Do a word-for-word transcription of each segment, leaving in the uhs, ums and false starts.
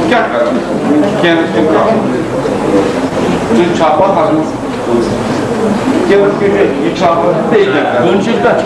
کیٛاہ کرو؟ کینٛہہ نہٕ چھُنہٕ کَرُن۔ تُہۍ چھاپا کَرُن۔ کینٛہہ نہٕ چھُنہٕ، یہِ چھاپا بیٚیہِ کیٛاہ کرُن؟ دۄن چھِ پٮ۪ٹھ۔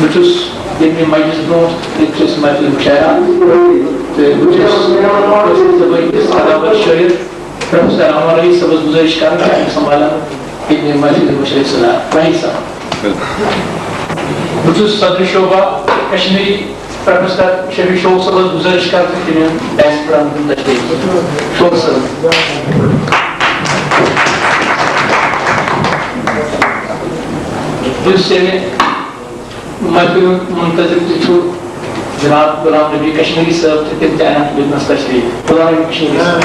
بہٕ چھُس ییٚمہِ مجلس برونٛٹھ أکِس محفل مُشاعرہ تہٕ بہٕ چھُس کٲشِر زبٲنۍ کِس ادب شٲعر پروفیسر احمد رئیس صٲبس گُزٲرِش کران کہِ أمۍ سنبھالن ییٚتہِ محفل مُشٲعرٕ صدارت۔ رئیس صٲب۔ بہٕ چھُس صدر شعبہ کشمیری پروفیسر شبیر شوق صٲبس گُزٲرِش کران کہِ تٔمۍ ڈائس پٮ۪ٹھ اَنُن تشریف۔ شوق صٲب۔ یُس ییٚمہِ محفل ہُنٛد منتظم تہِ چھُ جناب غلام نبی کشمیری صٲب تہٕ تِم تہِ اَنَن ییٚتنَس تشریٖف۔ غلام نبی کشمیری صٲب۔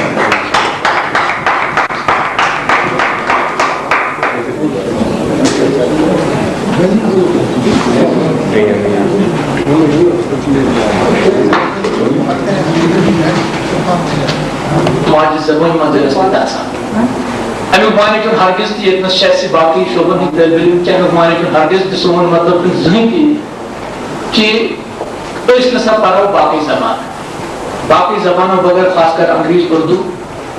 ماجہِ زبٲنۍ منٛز ٲسۍ پَتہٕ آسان۔ اَمیُک معنی چھُنہٕ ہرگز تہِ ییٚتنَس چھِ اَسہِ باقٕے شعبَن ہٕنٛدۍ طٲلبہِ علم کہِ اَمیُک معنی چھُنہٕ ہرگز تہِ سون مطلب چھُنہٕ زٕہٕنۍ تہِ یہِ کہِ أسۍ نہ سا پَرو باقٕے زبانہٕ۔ باقٕے زبانو بغٲر خاص کر انگریز، اردو،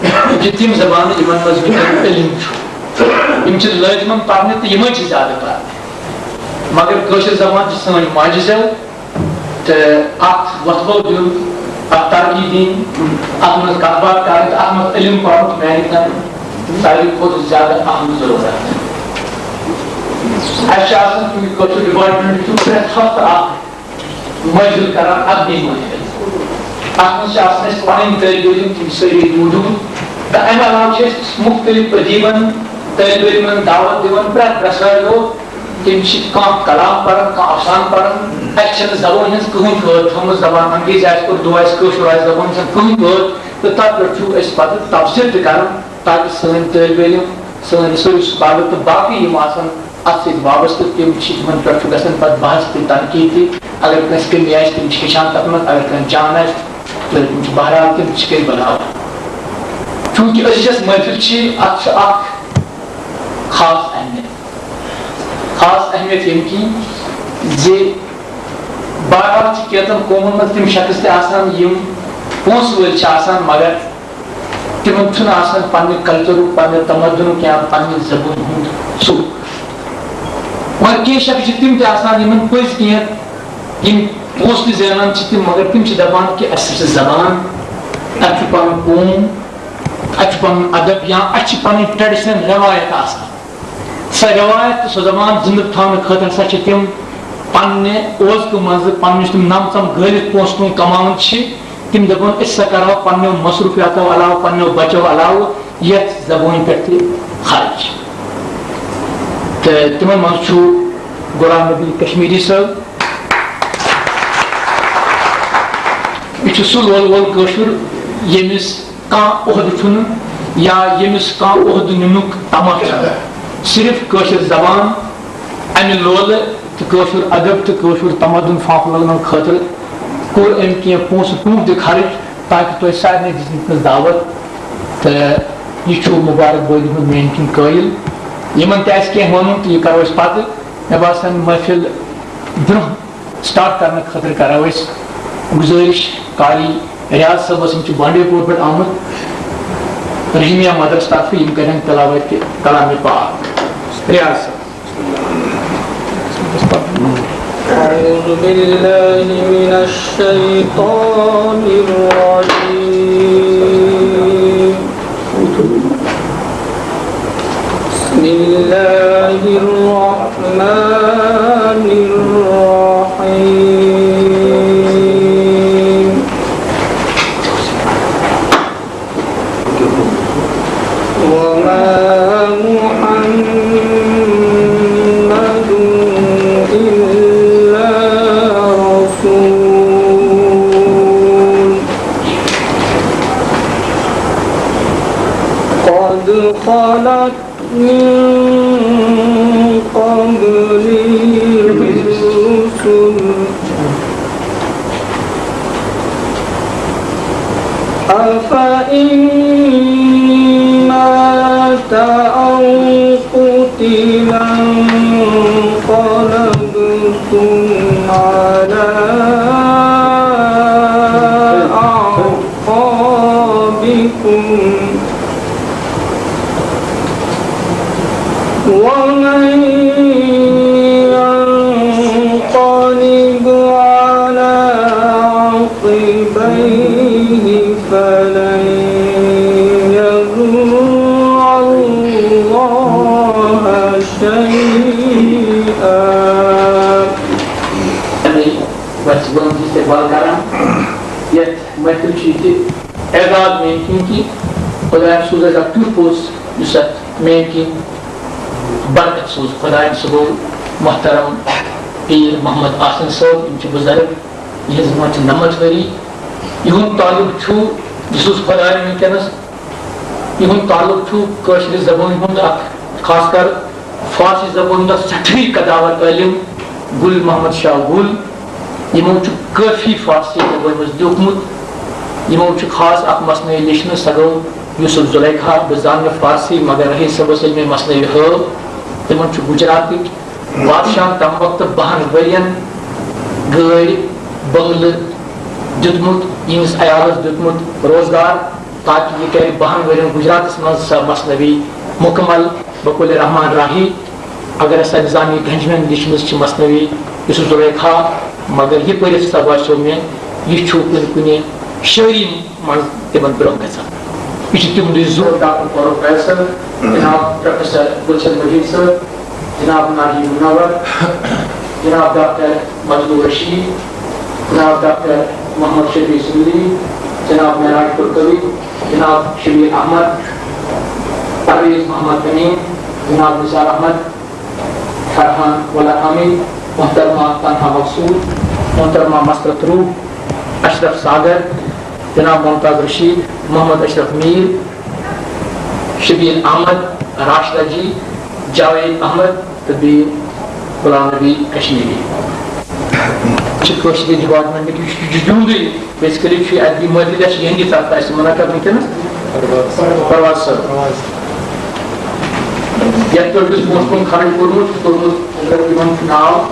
یِم چھِ تِم زبانہٕ یِمَن منٛز وٕنکیٚن علم چھُ۔ یِم چھِ لٲزمَن پَرنہِ تہٕ یِمَے چھِ زیادٕ پَرنہِ۔ مگر کٲشِر زبان چھِ سٲنۍ ماجہِ زٮ۪و۔ تہٕ اَتھ وۄتھٕ بَو دیُن، اَتھ ترقی دِنۍ، اَتھ منٛز کَتھ باتھ کَرٕنۍ تہٕ اَتھ منٛز علم پَرُن چھُ میٛانہِ خیالہٕ ساروی کھۄتہٕ زیادٕ اَہَم ضروٗرت۔ اَسہِ چھُ آسان کُنہِ کٲشُر ڈپارٹمنٹ چھُ پرٛٮ۪تھ ہفتہٕ اَکھ محفل کَران، ادبی محفل۔ اَتھ منٛز چھِ آسان اَسہِ پَنٕنۍ طٲلبہِ علم، تِم سٲری موٗجوٗد۔ تہٕ اَمہِ علاوٕ چھِ أسۍ مُختٔلِف ادیٖبَن، طٲلبہِ علمَن دعوت دِوان پرٛٮ۪تھ برٛٮ۪سوارِ دۄہ۔ تِم چھِ کانٛہہ کلام پران، کانٛہہ افسانہٕ پران۔ اَسہِ چھَنہٕ زبٲنۍ ہٕنٛز کٕہٕنۍ قٲد تھٲومٕژ، زبان انگریزی آسہِ، اردو آسہِ، کٲشُر آسہِ، زبٲنۍ ہٕنٛز کٕہٕنۍ قٲد۔ تہٕ تَتھ پٮ۪ٹھ چھُ أسۍ پتہٕ تبصرٕ تہِ کران، تاکہِ سٲنۍ طٲلبہِ علم، سٲنۍ research scholar تہٕ باقٕے یِم آسن اَتھ سۭتۍ وابستہٕ، تِم چھِ، تِمن پٮ۪ٹھ چھُ گژھان پتہٕ بحث تہِ، تنقیٖد تہِ۔ اگر کٲنٛسہِ کٔمی آسہِ، تِم چھِ ہیٚچھان تَتھ منٛز، اگر کٲنٛسہِ جان آسہِ، تہٕ تِم چھِ بہرحال تِم چھِ کٔرۍ بناوان۔ چوٗنٛکہِ أزِچ یۄس محفل چھِ، اَتھ چھُ اکھ خاص اہمیت۔ خاص اہمیت ییٚمہِ کِنۍ زِ بہرحال چھِ کینٛژن قومن منٛز تِم شخص تہِ آسان یِم پونٛسہٕ وٲلۍ چھِ آسان، مگر تِمن چھُنہٕ آسان پننہِ کلچرُک، پننہِ تمدنُک یا پننہِ زبٲنۍ ہُنٛد ژوٚپ۔ مگر کینٛہہ شخص چھِ تِم تہِ آسان یِمن پٔزۍ کینٛہہ یِم پونٛسہٕ تہِ زینان چھِ تِم، مگر تِم چھِ دپان کہِ اَسہِ چھِ زبان، اَسہِ چھُ پنُن قوم، اَسہِ چھُ پنُن ادب یا اَسہِ چھِ پنٕنۍ traditional رٮ۪وایت آسان۔ سۄ رٮ۪وایت تہٕ سۄ زبان زِنٛدٕ تھاونہٕ خٲطرٕ ہسا چھِ تِم پننہِ اوزکہٕ منٛزٕ پننِس تِم نم ژم گٲلِتھ پونٛسہٕ تِم کماوان چھِ، تِم دَپان، أسۍ ہسا کرو پننیو مصروٗفیاتو علاوٕ، پننیو بچو علاوٕ یتھ زبٲنۍ پٮ۪ٹھ تہِ خرٕچ۔ تہٕ تِمن منٛز چھُ غلام نبی کشمیری صٲب۔ یہِ چھُ سُہ لول وول کٲشُر، ییٚمِس کانٛہہ عہدٕ چھُنہٕ یا ییٚمِس کانٛہہ عہدٕ نِنُک طمع چھُنہٕ۔ صرف کٲشِر زبان، اَمہِ لولہٕ تہٕ کٲشُر ادب تہٕ کٲشُر تمدُن پھانٛپھ لگنہٕ خٲطرٕ کوٚر أمۍ کینٛہہ پونٛسہٕ ٹوٗنٛکھ تہِ خرٕچ، تاکہِ تۄہہِ سارنٕے دِژ وٕنکیٚنَس دعوت۔ تہٕ یہِ چھُ مُبارک بٲدی ہُنٛد میٛانہِ کِنۍ قٲیِل۔ یِمن تہِ آسہِ کینٛہہ وَنُن تہٕ یہِ کَرو أسۍ پَتہٕ۔ مےٚ باسان محفل برٛونٛہہ سٹارٹ کرنہٕ خٲطرٕ کرو أسۍ گُزٲرِش قاری ریاض صٲبس، یِم چھِ بانڈی پور پٮ۪ٹھ آمٕتۍ رحیمیہ مدرسہٕ طرفہٕ، یِم کرن تلاوت کلام پاک۔ ریاض صٲب۔ أعوذ بالله من الشيطان الرجيم. بسم الله الرحمن الرحيم. وما محمد إلا رسول قد خلت من قبله الرسل أفإن مات أو قتل انقلبتم على أعقابكم ومن ينقلب على عقبيه فلن يضر الله شيئا. یعنی، بس وۄنۍ چھِ أسۍ استقبال کران یتھ محفل چھُ یہِ تہِ اعزاز میٛانہِ کِنۍ کہِ خۄدایَن سوٗز اَسہِ اَکھ تیُتھ پوٚژھ، یُس اَتھ میٛانہِ کِنۍ برکت سوٗز خۄدایَن۔ سُہ گوٚو محترم پیٖر محمد آسن صٲب، یِم چھِ بُزرگ، یِہِنٛز عمر چھِ نَمَتھ ؤری۔ یِہُنٛد تعلق چھُ، یہِ سوٗز خۄدایَن وٕنکیٚنَس، یِہُنٛد تعلق چھُ کٲشرِ زبٲنۍ ہُنٛد اَکھ خاص کر فارسی زبٲنۍ ہُنٛد اکھ سٮ۪ٹھٕے قداور عٲلِم گُل محمد شاہ گُل۔ یِمو چھُ کٲفی فارسی زبٲنۍ منٛز لیوٗکھمُت۔ یِمو چھُ خاص اکھ مثنوی لیچھمٕژ، سۄ گوٚو یوسف زلیخا۔ بہٕ زانہٕ نہٕ فارسی، مگر رحیٖم صٲبس ییٚلہِ مےٚ مثنوی ہٲو، تِمن چھُ گُجراتٕکۍ بادشاہن تمہِ وقتہٕ بَہَن ؤرین گٲڑۍ، بنگلہٕ دیُتمُت، یِہنٛدِس عیالس دیُتمُت روزگار، تاکہ یہِ کرِ بَہَن ؤرین گجراتس منٛز سۄ مثنوی مکمل۔ بقول رحمان راہی، اگر ہسا نظامی گنجوین لیچھمٕژ چھِ مثنوی یوسف زلیخا، مگر یہِ پٔرِتھ ہسا باسیو مےٚ، یہِ چھُ کُنہِ کُنہِ شٲعری منٛز تِمن برونٛہہ گژھان۔ یہِ چھُ تِہُنٛدُے زُو۔ ڈاکٹر فاروق فیض صٲب، جناب پروفیسر گلشن مجید صٲب، جناب ناجی منور، جناب ڈاکٹر مجدور رشید، جناب ڈاکٹر محمد شفیع سندھی، جناب معراج پرکوی، جناب شبیر احمد، پرویز محمد امین، جناب نثار احمد، فرحان ولا حامد، محترمہ تنہا مقصود، محترمہ مسرت روح، اشرف ساگر، جناب ممتاز رشید، محمد اشرف میر، شبیر احمد، راشدہ جی، جاوید احمد تہٕ بیٚیہِ غلام نبی کشمیری۔ چھِ کٲشرِ ڈپارٹمنٹٕکۍ، یہِ چھُ یِہُنٛدُے، بیسکلی چھُ یہِ ادبی محفل، یۄس چھِ یِہنٛدِ طرفہٕ اَسہِ منعقد وٕنکیٚنَس۔ پرواز صٲب۔ یَتھ پٮ۪ٹھ یُس پونٛسہٕ پونٛسہٕ خرٕچ کوٚرمُت چھُ، کوٚرمُت حضرت یِمَن چھُ ناو۔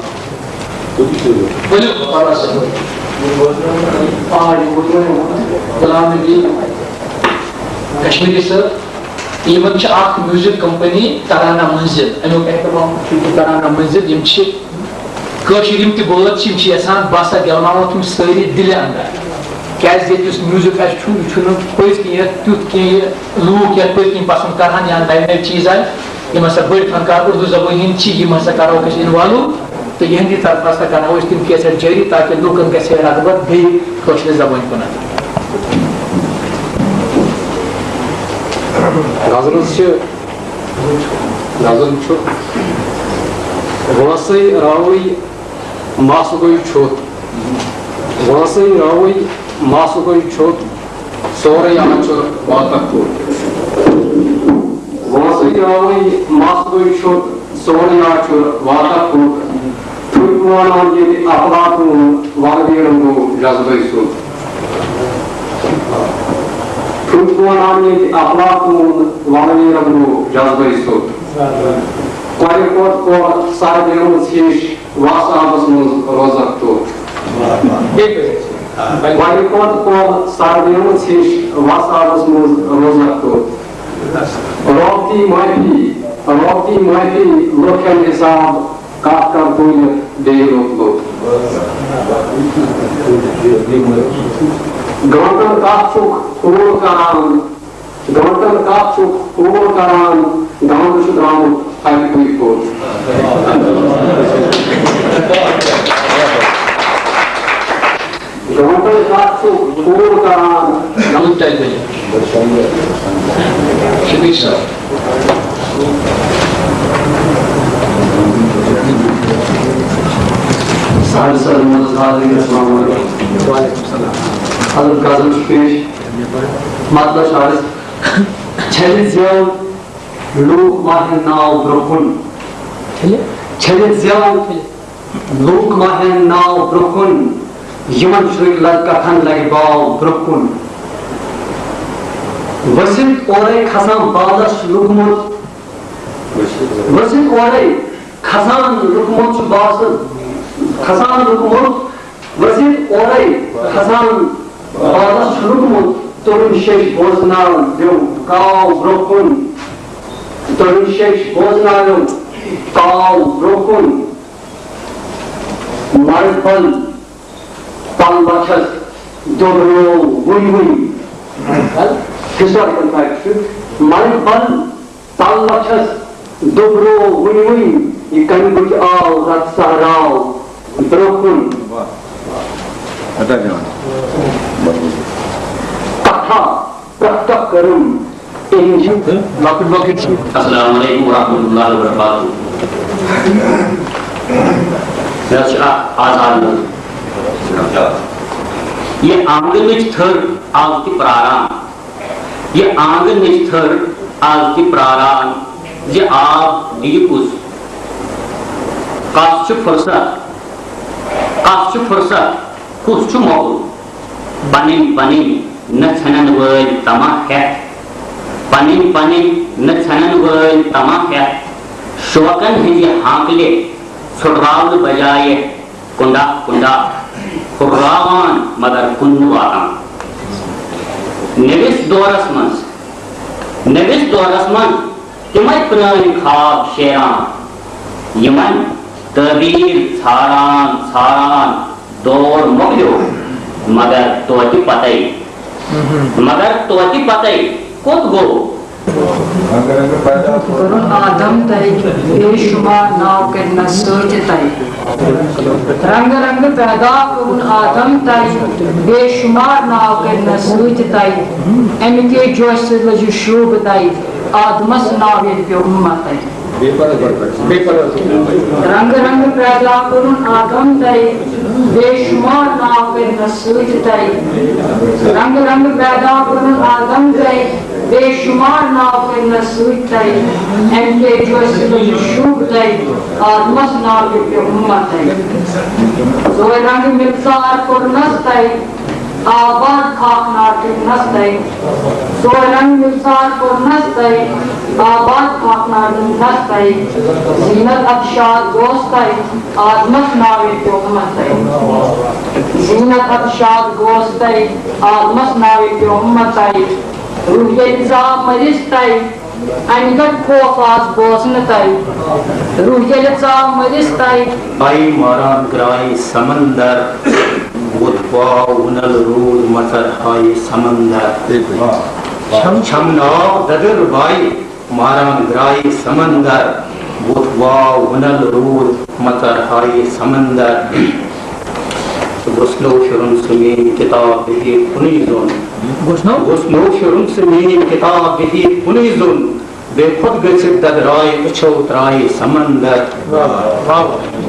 ؤلِو، پرواز صٲب۔ آ، یہِ ووٚن مےٚ، غلام نبی کشمیری صٲب۔ یِمن چھِ اکھ میوٗزک کمپنی ترانہ منزل، امیُک اہتمام چھُ یہِ ترانہ منزل۔ یِم چھِ کٲشِر، یِم تہِ بٲتھ چھِ، یِم چھِ یژھان بہٕ ہسا گٮ۪وناوَکھ یِم سٲری دِلہِ اندر۔ کیازِ ییٚتہِ یُس میوٗزک اَسہِ چھُ، یہِ چھُنہٕ پٔزۍ کِنۍ یَتھ تیُتھ کینٛہہ، یہِ لوٗکھ یَتھ پٔزۍ کِنۍ پسنٛد کرہن یا نوِ نوِ چیٖز آسہِ۔ یِم ہسا بٔڑۍ فنکار اردو زبٲنۍ ہٕنٛدۍ چھِ، یِم ہسا کرہوکھ أسۍ انوالو۔ تہٕ یِہنٛدِ طرفہٕ ہسا کرو أسۍ تِم کیسٹ جٲری، تاکہِ لوٗکن گژھِ ہے رغبت بیٚیہِ کٲشرِ زبٲنۍ کُنتھ۔ غزل چھِ، غزل چھُ، وٲنٛسَے راوٕے مَس گوٚو چھوٚت، وٲنٛسَے راوٕے مَس گوٚو چھوٚت، سورُے آچُر واتَکھ کوٚت۔ وٲنٛسٕے راوٕے مَس گوٚو چھوٚت، سورُے آچُر واتَکھ کوٚت۔ ٹھُکۍ وانان ییٚلہِ افلاطوٗن، وَلہٕ ویرُن گوٚو جذبَے سیوٚد۔ وۄنۍ وَنان ییٚتہِ افلاطوٗن، وَلہٕ نیرَکھ برٛونٛہہ جذبَے سیوٚد۔ کۄلہِ کھۄتہٕ کۄل سر بیمٕژ ہِش، وَس آبَس منٛز روزَکھ توٚت۔ کۄلہِ کھۄتہٕ کۄل سر بیمٕژ ہِش، وَس آبَس منٛز روزَکھ توٚت۔ رۄب دی معٲفی، رۄب دی معٲفی، لوٚکھٮ۪ن حساب، کتھ کر تُلِتھ بیٚیہِ لوٚت لوٚت۔ گٲنٛٹن کتھ چھُکھ پھوٗل کران، گٲنٛٹن کتھ چھُکھ پھوٗل کران، گنٛڈ چھُ درٛامُت اکہِ پُیہِ کوٚت۔ گٲنٛٹن کتھ چھُکھ پھوٗل کران۔ شبیر صٲب۔ ساڑِ سَتھ منٛز حاضری، السلام علیکم۔ وعلیکم السلام۔ حضرت غزل چھُ پیش، مطلع شعرس۔ چھٔلِتھ زٮ۪و لوٗکھ ما ہٮ۪ن ناو برٛونٛہہ کُن۔ چھٔلِتھ زٮ۪و لوٗکھ ما ہٮ۪ن ناو برٛونٛہہ کُن، یِمن چھُنہٕ لگ-، کتھن لگہِ باو برٛونٛہہ کُن۔ ؤسِتھ اورَے کھسان بالس چھُ لوٚگمُت، ؤسِتھ اورَے کھسان لوٚگمُت چھُ بالس، کھسان لوٚگمُت، ؤسِتھ اورَے کھسان بالس چھُ لوٚگمُت، تُرُن شیٚش بوزناو دیو کاو برٛونٛہہ کُن، تُرُن شیٚش بوزناو دیو کاو برٛونٛہہ کُن۔ مرگ بل تل بخشس دوٚبرو وُنہِ وُنہِ۔ Historical fact چھُ، مرگ بل تل بخشس دوٚبرو وُنہِ وُنہِ، یہِ کنہِ بُتھِ آو رتھ سہراو برٛونٛہہ کُن۔ واہ، واہ۔ ادا جان۔ کتھا پرٛتھ کانٛہہ کٔرٕم تِہنٛدِ لۄکٕٹۍ لۄکٕٹۍ۔ السلام علیکم ورحمۃ اللہ وبرکاتہ۔ مےٚ حظ چھِ اکھ آزاد نظم۔ یہِ آنٛگنٕچ تھٔر از تہِ پراران، یہِ آنٛگنٕچ تھٔر از تہِ پراران، زِ آب دِیہِ کُس؟ کس چھِ فرصت؟ کس چھِ فرصت؟ کُس چھُ مۄکُل؟ پنٕنۍ پنٕنۍ نہ ژھٮ۪نن وٲلۍ طمع ہٮ۪تھ، پنٕنۍ پنٕنۍ نہ ژھٮ۪نن وٲلۍ طمع ہٮ۪تھ، شوقن ہٕنزِ ہانکلہِ ژھُٹراونہٕ بجایہِ کنڈا کنڈا ہُرراوان مگر کُن نہٕ واتان۔ نٔوِس دورس منٛز، نٔوِس دورس منٛز تِمے پرٲنۍ خواب شیران، یِمن تعبیر ژھاران ژھاران دور مۄکلیو، مگر توتہِ پتے، مگر توتہِ پتے کوٚت گوٚو؟ کوٚرُن آدم تۄہہِ، بے شمار ناو کٔرنس سۭتۍ تۄہہِ۔ رنگہٕ رنگہٕ پیدا کوٚرُن آدم تۄہہِ، بے شمار ناو کٔرنس سۭتۍ تۄہہِ۔ امہِ کے جوشہِ سۭتۍ لٔجِو شوٗب تۄہہِ، آدمس ناو ییٚلہِ پیوٚو اُمتَے۔ رنگ رنگ پیدا کرن آدم تۄہہِ، بے شمار ناو کٔرنس سۭتۍ تۄہہِ۔ رنگ رنگ پیدا کرن آدم تۄہہِ، بے شمار ناو کٔرنس سۭتۍ تۄہہِ۔ ایم کے جوش لٔجِو شوٗب تۄہہِ، آدمس ناو تہِ پیوٚو اُمتَے۔ ژورِ رنگہٕ مِلژار کوٚرنس تۄہہِ، آباد خاک ناٹک نستَے، سورن نثار کوٚرنس تۄہہِ، آباد خاک ناٹک نستَے۔ زینت ارشاد گوس تۄہہِ، آدمس ناوِ پیوٚمتَے۔ زینت ارشاد گوس تۄہہِ، آدمس ناوِ پیوٚمتَے۔ روح ییٚلہِ ژاو مٔرِس تۄہہِ، انہِ گٹہٕ خوف آز بوزنہٕ تۄہہِ۔ روح ییٚلہِ ژاو مٔرِس تۄہہِ۔ آیہِ ماران گرٛایہِ سمندر، ووٚتھ واو وُنل روٗد مژر ہایہِ سمندر۔ چھم چھم ناو ددٕر بایہِ، ماران گرٛایہِ سمندر، ووٚتھ واو وُنل روٗد مژر ہایہِ سمندر۔ گوٚژھ نہٕ پھِرُن سُہ میٛٲنۍ کِتاب بِہِتھ کُنُے زوٚن۔ گوٚژھ نہٕ؟ گوٚژھ نہٕ پھِرُن سُہ میٛٲنۍ کِتاب بِہِتھ کُنُے زوٚن۔ بے خود گٔژھِتھ ددرایہِ أچھو ترایہِ سمندر۔ واہ، واہ۔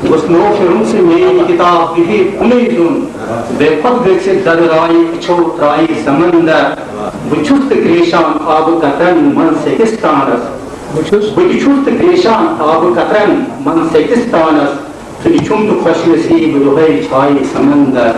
گوٚژھ نہٕ پھِرُن سُہ میٛٲنۍ کِتاب بِہِتھ کُنُے زوٚن۔ بے خود گٔژھِتھ ددرایہِ أچھو ترایہِ سمندر۔ بہٕ چھُس تہٕ کرٛیشان آبہٕ قطرن منٛز سیٚکِس تانس۔ بہٕ چھُس۔ بہٕ تہِ چھُس تہٕ کرٛیشان آبہٕ قطرن منٛز سیٚکِس تانس۔ ژٕ تہِ چھُم تہٕ خۄش نصیٖب دۄہے چھایہِ سمندر۔